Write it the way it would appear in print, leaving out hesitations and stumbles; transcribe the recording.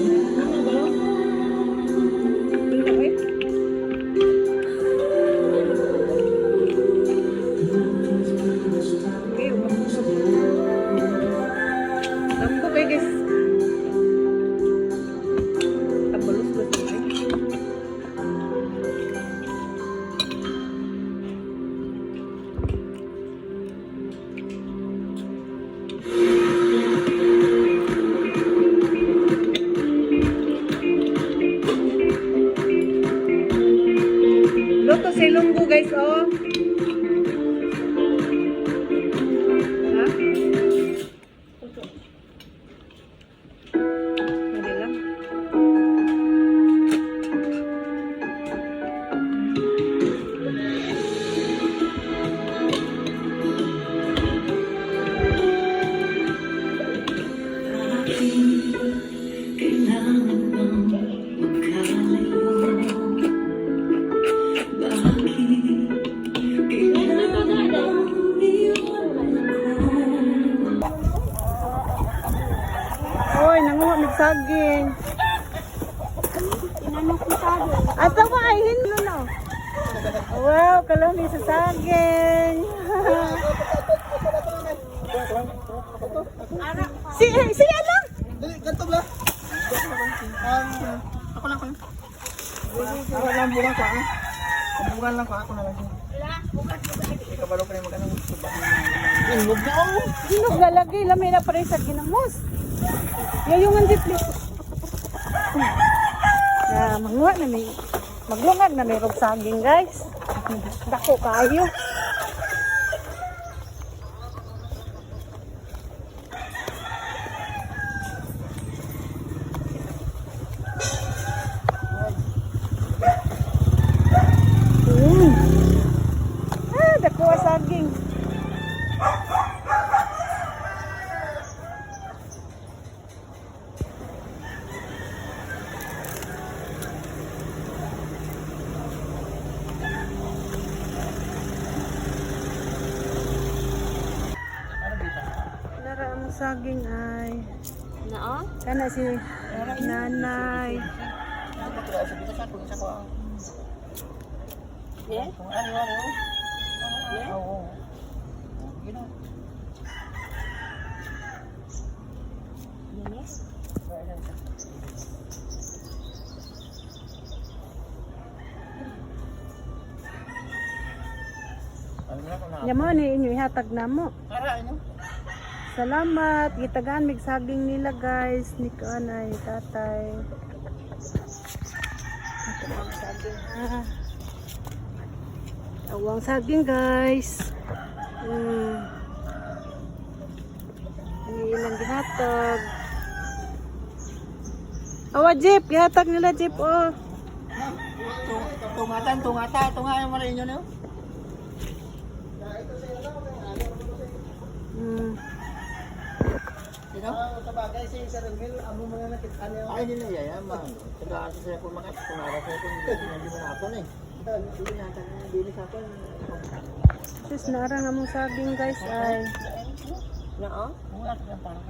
Yun. Ano eh? Okay, umakusok. Tambo kayo, guys. Tambalos ba siya, eh? Luto sa Ilonggo, guys, oh. Ha? Hindi lang. Kailangan bang magkalayo? Bakit kailangan bang iwan ako? Oy, nanguha mig saging. Inanok ko saging. Ato ba ay hinlo no? Wow, kalami sa saging. Si siya lang. Dali, ganito ba? Ako lang ko yun. Ako lang bukan ko ah. Bukan lang ko ako na lang. Ikabalo ko na mag ano. Inog na oh. Hinog na lagi lami na pare sa ginamos. Yayungan di please. Na manguha na may maglungag na may rog saging, guys. Dako kaayo. Ah, dako ang saging. Nara ang saging ay. Nao? Kana si nanay. Yeah? Yeah? Yes. Nya mo ni inyo ihatag namo. Salamat gitagaan mig saging nila, guys, ni kanay tatay. Ito ang saging ha. Awang saging, guys. Ang ilang gihatag. Awa jeep, gihatag nila jeep oh. Tungatan, tungata, tunga yung mga inyo niyo. Sino? Sa bagay si Sir Emil, amo mga nakita niya. Ay, hindi na yaya, man. Saka sa kung mga kung ara sa kung hindi mo na eh. Hindi na hindi sa akin. Sus, naarang among saging, guys, ay. Nao? Wala ka parang